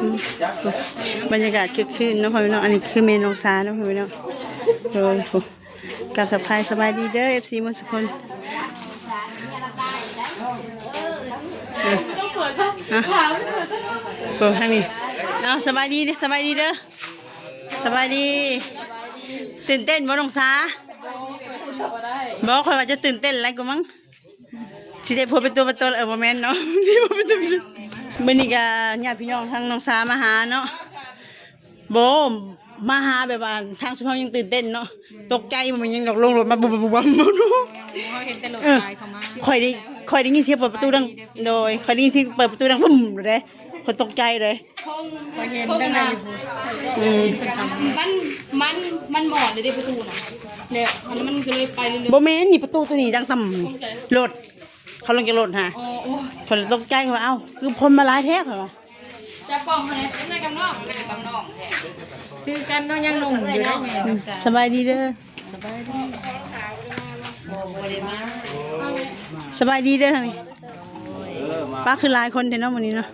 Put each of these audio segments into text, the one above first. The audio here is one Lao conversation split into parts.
ອືມ ບັນຍາກາດຄຶກຄື້ນເນາະພໍ່ແມ່ພີ່ນ້ອງ. ອັນນີ້ຄືແມ່ນ້ອງສາເນາະພໍ່ແມ່ພີ່ນ້ອງ. ໂດຍ ກາບທັກທາຍສະບາຍດີເດີ ເອັຟຊີ ໝົດສູ່ຄົນ. ເອີ ເອີ ເອີ ທາງນີ້. ເອົາ ສະບາຍດີເດີ ສະບາຍດີເດີ ສະບາຍດີ. ຕື່ນເຕັ້ນບໍ່ນ້ອງສາ? ບໍ່ ຂ້ອຍວ່າຈະຕື່ນເຕັ້ນຫຼາຍກວ່າມັງ. ຊິໄດ້ຜົວເປັນຕົວເປັນຕົນ. ເອີ ບໍ່ແມ່ນເນາະ ຊິບໍ່ເປັນຕົວເປັນຕົນ. ມື້ນີ້ກະຍາດພີ່ນ້ອງທາງນ້ອງສາມາຫາເນາະ. ບໍ່ ມາຫາແບບວ່າທາງຊຸມເຮົາຍັງຕື່ນເຕັ້ນເນາະ ຕົກໃຈ ບໍ່ແມ່ນຫຍັງດອກ ລົງລົດມາບຸບໆໆໆ. ເຮົາເຫັນແຕ່ລົດ ເອີ ຂາຍເຂົ້າມາ. ຂ້ອຍໄດ້ ຂ້ອຍໄດ້ຍິນສຽງເປີດປະຕູດັງ ໂດຍ ຂ້ອຍໄດ້ຍິນສຽງເປີດປະຕູດັງປຶ້ມເດ້ ຂ້ອຍຕົກໃຈເດ້. ເຫັນໄດ້ຢູ່. ອືມ ມັນ ມັນ ມັນໝອດເລີຍເດ້ປະຕູນະ ແລ້ວມັນກໍເລີຍໄປເລື້ອຍໆ. ບໍ່ແມ່ນນີ້ ປະຕູໂຕນີ້ດັງຕຳລົດ ເຂົາລົງຈາກລົດຫາ. ອໍ ໂອ້ ຂ້ອຍຕົກໃຈ ຂ້ອຍວ່າ ເອົ້າ ຄືຄົນມາຫຼາຍແທ້ ຂ້ອຍວ່າ. ຈັບກ້ອງເຂົາແດ່ ໃສ່ກັບນ້ອງ ໃສ່ກັບນ້ອງແທ້ ຄືກັນເນາະ ຍັງໜຸ່ມຢູ່ເດ້ແມ່. ສະບາຍດີເດີ ສະບາຍດີ ສະບາຍດີເດີທາງນີ້. ປ້າ ຄືຫຼາຍຄົນແທ້ເນາະມື້ນີ້ເນາະ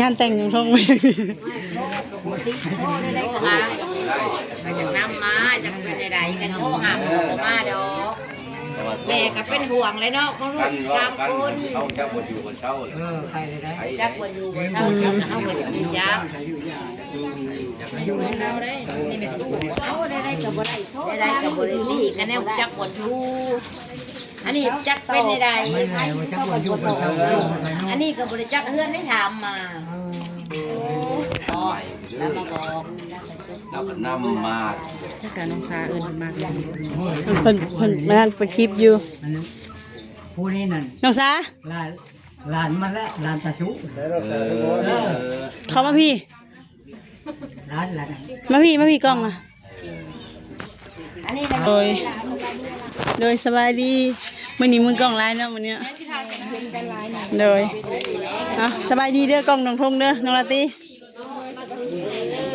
ງານແຕ່ງນ້ອງທົງ. ນຳມາ ຈັກເປັນໃດໆ ກັນໂທຫາໝູ່ບໍ່ມາດອກ. ແມ່ກໍເປັນຫ່ວງແຫຼະເນາະ ຂອງລູກສາມຄົນ ເຂົາຈັກບໍ່ຢູ່ບໍ່ເຊົາ. ເອີ ໄປເລີຍໄດ໋ ຈັກບໍ່ຢູ່ບໍ່ເຊົາ ຈັກເຮົາບໍ່ໄດ້ກິນຢາ ຢູ່ນຳເຮົາໄດ໋. ນີ້ແມ່ຕູ້ ໂອ້ ໄດ້ໆກໍບໍ່ໄດ້ ໄດ້ໆກໍບໍ່ໄດ້ ນີ້ຄະແນນຈັກບໍ່ຢູ່. ອັນນີ້ຈັກເປັນໃດ ອັນນີ້ກໍບໍ່ໄດ້ຈັກເຮືອນໄດ້ຖາມມາ. ລາວກໍນຳມາ ຈັກສານ້ອງສາເອີ້ນມາ ເພິ່ນ ເພິ່ນ ມານັ້ນໄປຄລິບຢູ່. ຜູ້ນີ້ນັ້ນ ນ້ອງສາ ຫຼານ ຫຼານມັນແຫຼະ ຫຼານຕາຊຸ. ເອີ ເຂົ້າມາພີ້ ຫຼານ ຫຼານ ມາພີ້ ມາພີ້ ກ້ອງມາ. ອັນນີ້ນະ ໂດຍ ໂດຍ ສະບາຍດີ. ມື້ນີ້ມືກ້ອງຫຼາຍເນາະມື້ນີ້. ໂດຍ ເອົາ ສະບາຍດີເດີ ກ້ອງນ້ອງທົງເດີ ນ້ອງລາຕີ.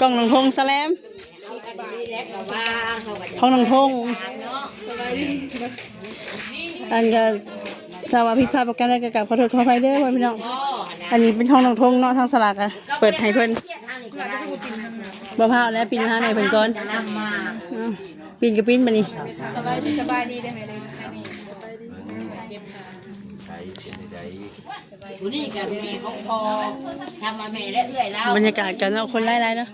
ກ້ອງນ້ອງທົງ ສະແລມ ຂອງນ້ອງທົງ. ອັນກໍ ຖ້າວ່າຜິດພາດປະການໃດກໍກາບຂໍໂທດຂໍອະໄພເດີພໍ່ແມ່ພີ່ນ້ອງ. ອັນນີ້ເປັນຂອງນ້ອງທົງເນາະ ທາງສະຫຼາກກະເປີດໃຫ້ເພິ່ນ. ບໍ່ພາດແລ້ວ ປິ່ນມາຫາແມ່ເພິ່ນກ່ອນ. ເອົາ ປິ່ນກໍປິ່ນບາດນີ້. ສະບາຍດີ ສະບາຍດີເດີແມ່ເດີ. ຜູ້ນີ້ກໍແມ່ຂອງພໍ່ ທຳມາແມ່ແລະເອື້ອຍລາວ. ບັນຍາກາດກັນເນາະ ຄົນຫຼາຍໆເນາະ.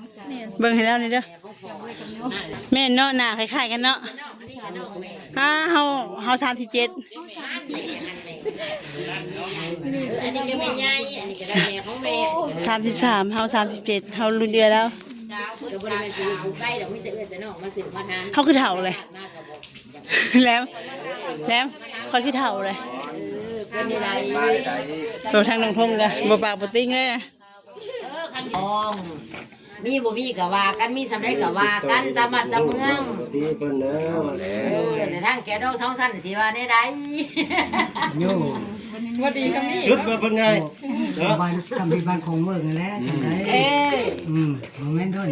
ເບິ່ງໃຫ້ລາວແດ່ເດີ. ແມ່ນເນາະ ໜ້າຄ້າຍໆກັນເນາະ. ອ່າ ເຮົາ ເຮົາສາມສິບເຈັດ ອັນນີ້ກໍແມ່ໃຫຍ່ ອັນນີ້ກໍແມ່ຂອງແມ່. ສາມສິບສາມ ເຮົາສາມສິບເຈັດ ເຮົາລຸ້ນເອື້ອຍລາວ. ສາວເພິ່ນກໍບໍ່ໄດ້ເປັນຜູ້ໃກ້ດອກ ມີແຕ່ເອື້ອຍແຕ່ນ້ອງມາສືບມາທານ. ເຮົາຄືເຖົ້າເລີຍ ແຫຼມ ແຫຼມ ຂ້ອຍຄືເຖົ້າເລີຍ. ເອີ ເປັນໄດ້. ໂອ້ ທາງນ້ອງທົງກະບໍ່ປາກບໍ່ຕິງເລີຍ. ເອີ ຄັນນ້ອງມີບໍ່ມີກໍວ່າກັນ ມີສ່ຳໃດກໍວ່າກັນ ຕາມບ້ານຕາມເມືອງ. ເອີ ແລະທາງແກ້ວດອງສອງຊັ້ນຊິວ່າແນວໃດ? ໂຍ ບໍ່ດີສ່ຳນີ້ ຄິດວ່າເພິ່ນໄງເນາະ ບ້ານ ສ່ຳທີ່ບ້ານຂອງເມືອງນັ້ນແຫຼະ. ເອີ ອືມ ບໍ່ແມ່ນດົນ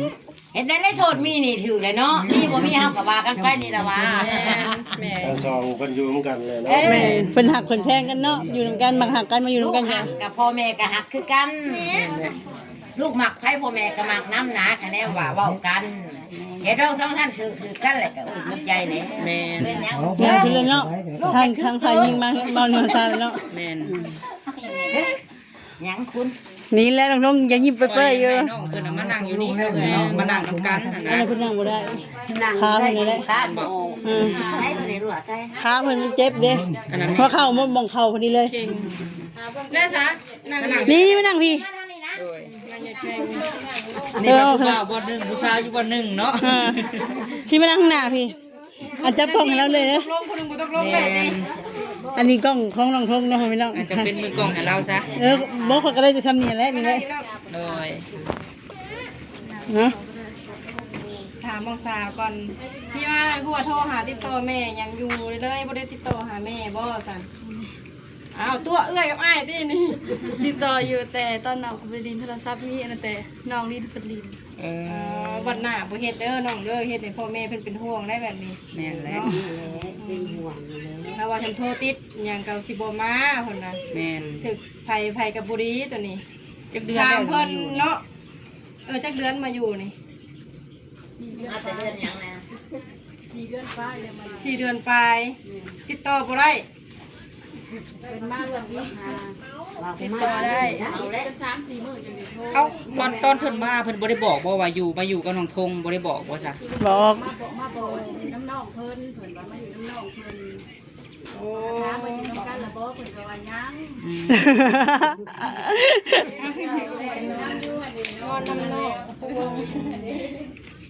ເຮັດໄດ້ ໄດ້ໂທດມີນີ້ຖືກແລ້ວເນາະ ມີບໍ່ມີເຮົາກໍວ່າກັນໄປນີ້ລະວ່າ. ແມ່ນ ແມ່ນ ທັງສອງເພິ່ນຢູ່ນຳກັນແຫຼະເນາະ. ເອີ ແມ່ນ ເພິ່ນຮັກເພິ່ນແພງກັນເນາະ ຢູ່ນຳກັນ ມັກຮັກກັນ ມາຢູ່ນຳກັນ. ລູກຮັກກັບພໍ່ແມ່ກໍຮັກຄືກັນ. ແມ່ນ ແມ່ນ ລູກມັກໃຜ ພໍ່ແມ່ກໍມັກນຳນະ ຄະແນນວ່າເວົ້າກັນ ເຮັດເຮົາສອງທ່ານຖືກ ຖືກກັນແລ້ວກໍອົກດີໃຈແຫຼະ. ແມ່ນ ເປັນຫຍັງ ແມ່ນເພິ່ນເລີຍເນາະ ທາງ ທາງຝ່າຍຍິງມາເວົ້າແນວຊັ້ນເນາະ. ແມ່ນ ຫຍັງຄຸນ ນີ້ແຫຼະນ້ອງໆ ຢ່າຍິ້ມເປີຍໆຢູ່. ນ້ອງເພິ່ນເອົາມານັ່ງຢູ່ນີ້ ມານັ່ງນຳກັນຫັ້ນນະ. ເພິ່ນນັ່ງບໍ່ໄດ້ ຂາເພິ່ນນີ້ແຫຼະ ຂາບໍ່ອອກ. ເອີ ໃສ່ເພິ່ນໃຫ້ຮູ້ໃສ່ ຂາເພິ່ນມັນເຈັບເດ້. ອັນນັ້ນ ຫົວເຂົ່າ ໝ່ອງເຂົ່າພໍດີເລີຍ. ເກັ່ງ ແລ້ວຊະ ນັ່ງ ນີ້ມານັ່ງພີ້. ໂດຍ ນີ້ກໍຜູ້ບ່າວບ່ອນໜຶ່ງ ຜູ້ຊາຍຢູ່ບ່ອນໜຶ່ງເນາະ. ເອີ ພີ້ມານັ່ງຂ້າງໜ້າພີ້. ອັນຈັບກ້ອງໃຫ້ລາວເລີຍເດີ. ຕົກລົງ ຜູ້ໜຶ່ງບໍ່ຕົກລົງແບບນີ້. ອັນນີ້ກ້ອງຂອງນ້ອງທົງເນາະພີ່ນ້ອງ ອາດຈະເປັນມືກ້ອງໃຫ້ລາວຊະ. ເອີ ບໍ່ ຂ້ອຍກໍໄດ້ແຕ່ຊ່ຳນີ້ແຫຼະ ນີ້ແຫຼະ. ໂດຍ ຮະ ຖາມນ້ອງສາກ່ອນ ມີວ່າຫົວໂທຫາຕິດຕໍ່ແມ່ຫຍັງຢູ່ເລີຍ ບໍ່ໄດ້ຕິດຕໍ່ຫາແມ່ບໍ່ຊັ້ນ? ອ້າວ ຕົວະເອື້ອຍກັບອ້າຍຕິນີ້. ຕິດຕໍ່ຢູ່ ແຕ່ຕອນນ້ອງເພິ່ນໄປຫຼິ້ນໂທລະສັບ ມີອັນນັ້ນ ແຕ່ນ້ອງຫຼິ້ນເພິ່ນຫຼິ້ນ. ເອີ ເອີ ບັດໜ້າບໍ່ເຮັດເດີນ້ອງເດີ ເຮັດໃຫ້ພໍ່ແມ່ເພິ່ນເປັນຫ່ວງໄດ໋ແບບນີ້. ແມ່ນແຫຼະ ເນາະ. ເປັນຫ່ວງຢູ່ເລີຍ ຖ້າວ່າເພິ່ນໂທຕິດຫຍັງກໍຊິບໍ່ມາເພິ່ນນະ. ແມ່ນ ຖືກໃຜ ໃຜກໍບໍ່ດີຕົວນີ້. ຈັກເດືອນແລ້ວ ຖາມເພິ່ນເນາະ. ເອີ ຈັກເດືອນມາຢູ່ນີ້? ມາແຕ່ເດືອນຫຍັງນະ? ສີ່ເດືອນປາຍແລ້ວ ມາ ສີ່ເດືອນປາຍ. ແມ່ນ ຕິດຕໍ່ບໍ່ໄດ້. ເພິ່ນມາເດືອນນີ້ ຕິດຕໍ່ໄດ້ ເອົາແລ້ວ ເປັນສາມສີ່ມື້ຈັ່ງໄດ້ໂທ. ເອົ້າ ຕອນ ຕອນເພິ່ນມາ ເພິ່ນບໍ່ໄດ້ບອກບໍ່ວ່າຢູ່ ມາຢູ່ກັບນ້ອງທົງ ບໍ່ໄດ້ບອກບໍ່ຊະ? ບອກ ມາບອກ ມາບອກວ່າຢູ່ນຳນ້ອງເພິ່ນ ເພິ່ນວ່າມາຢູ່ນຳນ້ອງເພິ່ນ. ໂອ້ ຖາມວ່າຢູ່ນຳກັນລະບໍ່ ເພິ່ນກໍວ່າຍັງ. ອືມ ນອນນຳນ້ອງ.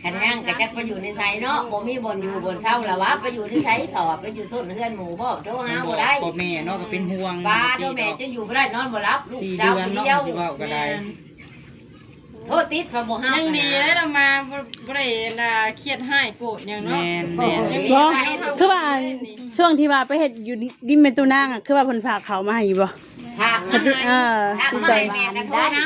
ຄັນຍັງກໍຈັກໄປຢູ່ໃນໃສເນາະ ບໍ່ມີບ່ອນຢູ່ບ່ອນເຊົາລະວ່າ ໄປຢູ່ໃນໃສ ເພາະວ່າໄປຢູ່ຊົນເຮືອນໝູ່ບໍ ໂທຫາບໍ່ໄດ້. ພໍ່ແມ່ເນາະ ກໍເປັນຫ່ວງ ປ້າໂທແມ່ ເນາະ ຈົນຢູ່ບໍ່ໄດ້ນອນບໍ່ຫຼັບ ລູກສາວຜູ້ດຽວ ຊິເວົ້າກໍໄດ້. ແມ່ນ ໂທຕິດເຂົາບໍ່ຮັບ. ຍັງດີໄດ໋ລະມາ ບໍ່ ບໍ່ໄດ້ອັນນ່າຄຽດຮ້າຍໂກດຫຍັງເນາະ. ແມ່ນໆ ຍັງດີ ບໍ່ ຄືວ່າອັນ ຊ່ວງທີ່ວ່າໄປເຮັດຢູ່ດິນແມ່ຕູ້ນາງອະ ຄືວ່າເພິ່ນຝາກເຂົ້າມາໃຫ້ຢູ່ບໍ່? ຝາກມາໃຫ້ ເອີ ຝາກມາໃຫ້ແມ່ກໍໂທນຳ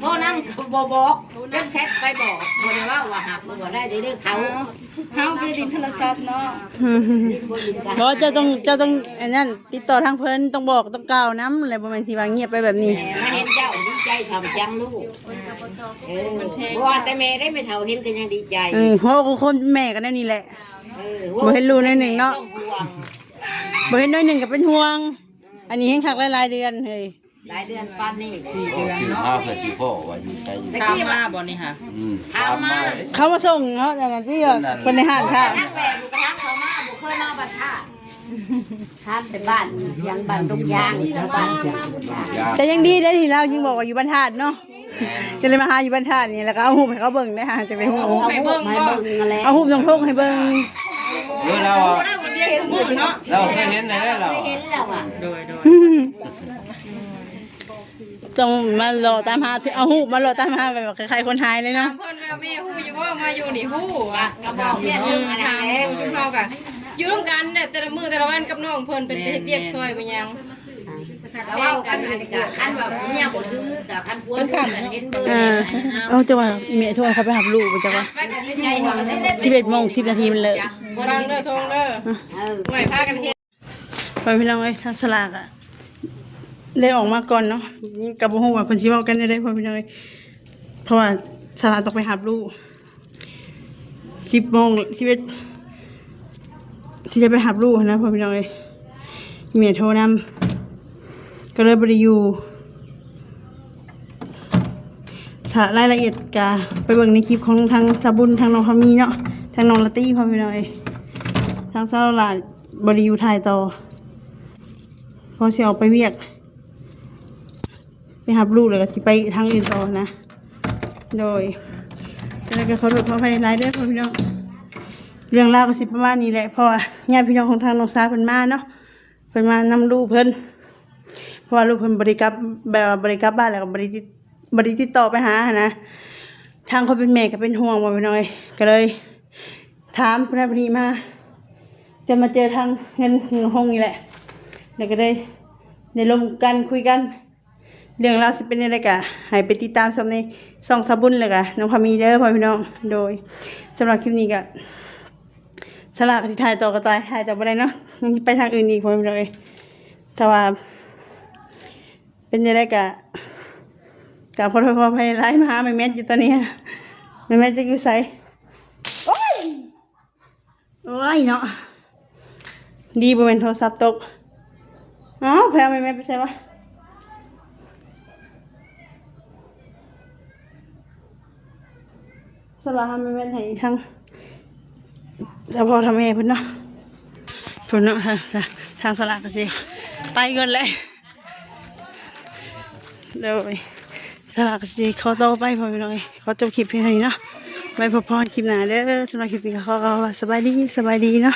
ໂທນຳກໍບໍ່ບອກ ຈົນແຊັດໄປບອກ ບໍ່ໄດ້ເວົ້າວ່າຮັບບໍ່ໄດ້ເດ້ເຂົາ. ເຮົາບໍ່ໄດ້ຫຼິ້ນໂທລະສັບເນາະ. ບໍ່ ເຈົ້າຕ້ອງ ເຈົ້າຕ້ອງອັນນັ້ນ ຕິດຕໍ່ທາງເພິ່ນ ຕ້ອງບອກ ຕ້ອງກ່າວນຳແຫຼະ ບໍ່ແມ່ນຊິວ່າງຽບໄປແບບນີ້. ແມ່ມາເຫັນເຈົ້າດີໃຈສ່ຳຈັງລູກ. ເອີ ບໍ່ວ່າແຕ່ແມ່ໄດ້ ແມ່ເຖົ້າເຫັນກໍຍັງດີໃຈ. ເອີ ຫົວອກຫົວຄົນແມ່ກໍແນວນີ້ແຫຼະ. ເອີ ບໍ່ເຫັນລູກໜ້ອຍໜຶ່ງເນາະ ບໍ່ເຫັນໜ້ອຍໜຶ່ງກໍເປັນຫ່ວງ. ອັນນີ້ແຮງຄັກຫຼາຍໆເດືອນເຮີ້ຍ ຫຼາຍເດືອນປານນີ້. ສີ່ເດືອນເນາະ ເພິ່ນຊິພໍ້ວ່າຢູ່ໃສຢູ່. ຖາມມາບໍ່ນີ້ຫະ? ອືມ ຖາມມາ ເຂົາມາສົ່ງເນາະ ອັນນັ້ນທີ່ເພິ່ນໃນຮ້ານຄ້າ. ນາງແບບກໍທັກເຂົາມາ ບໍ່ເຄີຍມາບັດທ່າ ຖາມແຕ່ບ້ານຫຍັງ ບ້ານດົງຢາງ ບ້ານ ແຕ່ຍັງດີເດ້ທີ່ລາວຍັງບອກວ່າຢູ່ບ້ານທາດເນາະ. ຈະໄດ້ມາຫາຢູ່ບ້ານທາດນີ້ ແລ້ວກໍເອົາຮູບໃຫ້ເຂົາເບິ່ງໄດ້ຫາ ຈະໄດ້ຮູ້ ເອົາຮູບມາໃຫ້ເບິ່ງ ເອົາຮູບນ້ອງທົງໃຫ້ເບິ່ງ. ເອີ ລາວ ລາວເຄີຍເຫັນແລ້ວ ລາວ ເຄີຍເຫັນແລ້ວອະ. ໂດຍໆ ຕ້ອງມາເລາະຕາມຫາ ເອົາຮູບມາເລາະຕາມຫາ ແບບວ່າຄ້າຍໆຄົນຫາຍເລີຍເນາະ. ເພິ່ນວ່າແມ່ຮູ້ຢູ່ບໍ່ ມາຢູ່ນີ້ຮູ້ອະ ກໍບອກເມຍເຖິງອັນນັ້ນແຫຼະ. ຊຸມເຮົາກໍຢູ່ນຳກັນແຫຼະ ແຕ່ລະມື້ແຕ່ລະວັນກັບນ້ອງເພິ່ນ ເພິ່ນໄປເຮັດວຽກຊ່ອຍໄປຫຍັງ. ເວົ້າກັນອັນນີ້ກະ ຄັນວ່າເມຍບໍ່ຖືກະ ຄັນຜົວຖືກະ ເຫັນເບີ ເອີ ເອົາ ເຈົ້າວ່າອີແມ່ໂທເຂົາໄປຮັບລູກບໍ່ ເຈົ້າວ່າ ໄປກັນໃນໃຈເຮົາ ສິບເອັດໂມງສິບນາທີມັນເລີກ. ຟັງເດີ ໂທງເດີ ເອີ ໄວ້ພາກັນເຮັດ. ພໍ່ແມ່ພີ່ນ້ອງເອີຍ ທາງສະຫຼາກະໄດ້ອອກມາກ່ອນເນາະ ກໍບໍ່ຮູ້ວ່າເພິ່ນຊິເວົ້າກັນແນວໃດ ພໍ່ແມ່ພີ່ນ້ອງເອີຍ. ເພາະວ່າສາລາຕ້ອງໄປຮັບລູກ ສິບໂມງ ສິບເອັດ ຊິໄດ້ໄປຮັບລູກຫັ້ນນະ ພໍ່ແມ່ພີ່ນ້ອງເອີຍ. ແມ່ໂທນຳ ກໍເລີຍບໍ່ໄດ້ຢູ່. ຖ້າລາຍລະອຽດກະໄປເບິ່ງໃນຄລິບຂອງທາງສາວບຸນ ທາງນ້ອງພາມີເນາະ ທາງນ້ອງລາຕີ ພໍ່ແມ່ພີ່ນ້ອງເອີຍ. ທາງສາວຫຼ້າບໍ່ໄດ້ຢູ່ຖ່າຍຕໍ່ ເພາະຊິອອກໄປວຽກ ໄປຮັບລູກແລ້ວກໍຊິໄປທາງອື່ນຕໍ່ນະ. ໂດຍ ຈັ່ງໃດກໍຂໍໂທດຂໍອະໄພຫຼາຍເດີພໍ່ແມ່ພີ່ນ້ອງ. ເລື່ອງລາວກໍຊິປະມານນີ້ແຫຼະ ເພາະວ່າຍາດພີ່ນ້ອງຂອງທາງນ້ອງສາເພິ່ນມາເນາະ ເພິ່ນມານຳລູກເພິ່ນ ເພາະວ່າລູກເພິ່ນບໍ່ໄດ້ກັບ ແບບວ່າບໍ່ໄດ້ກັບບ້ານ ແລ້ວກໍບໍ່ໄດ້ຕິດ ບໍ່ໄດ້ຕິດຕໍ່ໄປຫາຫັ້ນນະ. ທາງຄົນເປັນແມ່ກໍເປັນຫ່ວງ ພໍ່ແມ່ພີ່ນ້ອງເອີຍ ກໍເລີຍຖາມຜູ້ນັ້ນຜູ້ນີ້ມາ ຈົນມາເຈີທາງເຮືອນນ້ອງຮົງນີ້ແຫຼະ ແລ້ວກໍໄດ້ ໄດ້ລົມກັນຄຸຍກັນ. ເລື່ອງລາວຊິເປັນແນວໃດກະໃຫ້ໄປຕິດຕາມຊົມໃນຊ່ອງສາວບຸນ ແລ້ວກະນ້ອງພາມີເດີພໍ່ແມ່ພີ່ນ້ອງ. ໂດຍ ສຳລັບຄລິບນີ້ກະ ສາລາກໍຊິຖ່າຍຕໍ່ກໍຕາຍ ຖ່າຍຕໍ່ບໍ່ໄດ້ເນາະ ຍັງຊິໄປທາງອື່ນອີກ ພໍ່ແມ່ພີ່ນ້ອງເອີຍ. ແຕ່ວ່າເປັນຈັ່ງໃດກະ ກະຂໍໂທດຂໍອະໄພຫຼາຍ ມາຫາແມ່ແມັດຢູ່ຕອນນີ້ ແມ່ແມັດຈັກຢູ່ໃສ? ໂອ້ຍ ໂອ້ຍເນາະ ດີບໍ່ແມ່ນໂທລະສັບຕົກ. ເອົ້າ ໃຜເອົາແມ່ແມັດໄປໃສວະ? ສາລາຫາແມ່ແມັດໃຫ້ທາງສະເພາະທາງແມ່ເພິ່ນເນາະ ເພິ່ນເນາະ ທາງ ທາງສາລາກໍຊິໄປກ່ອນແຫຼະ. ໂດຍ ສາລາກໍຊິຂໍຕໍ່ໄປ ພໍ່ແມ່ພີ່ນ້ອງເອີຍ ຂໍຈົບຄລິບພຽງເທົ່ານີ້ເນາະ ໄວ້ພົບພໍ້ຄລິບໜ້າເດີ. ສຳລັບຄລິບນີ້ກໍຂໍກ່າວວ່າສະບາຍດີ ສະບາຍດີເນາະ.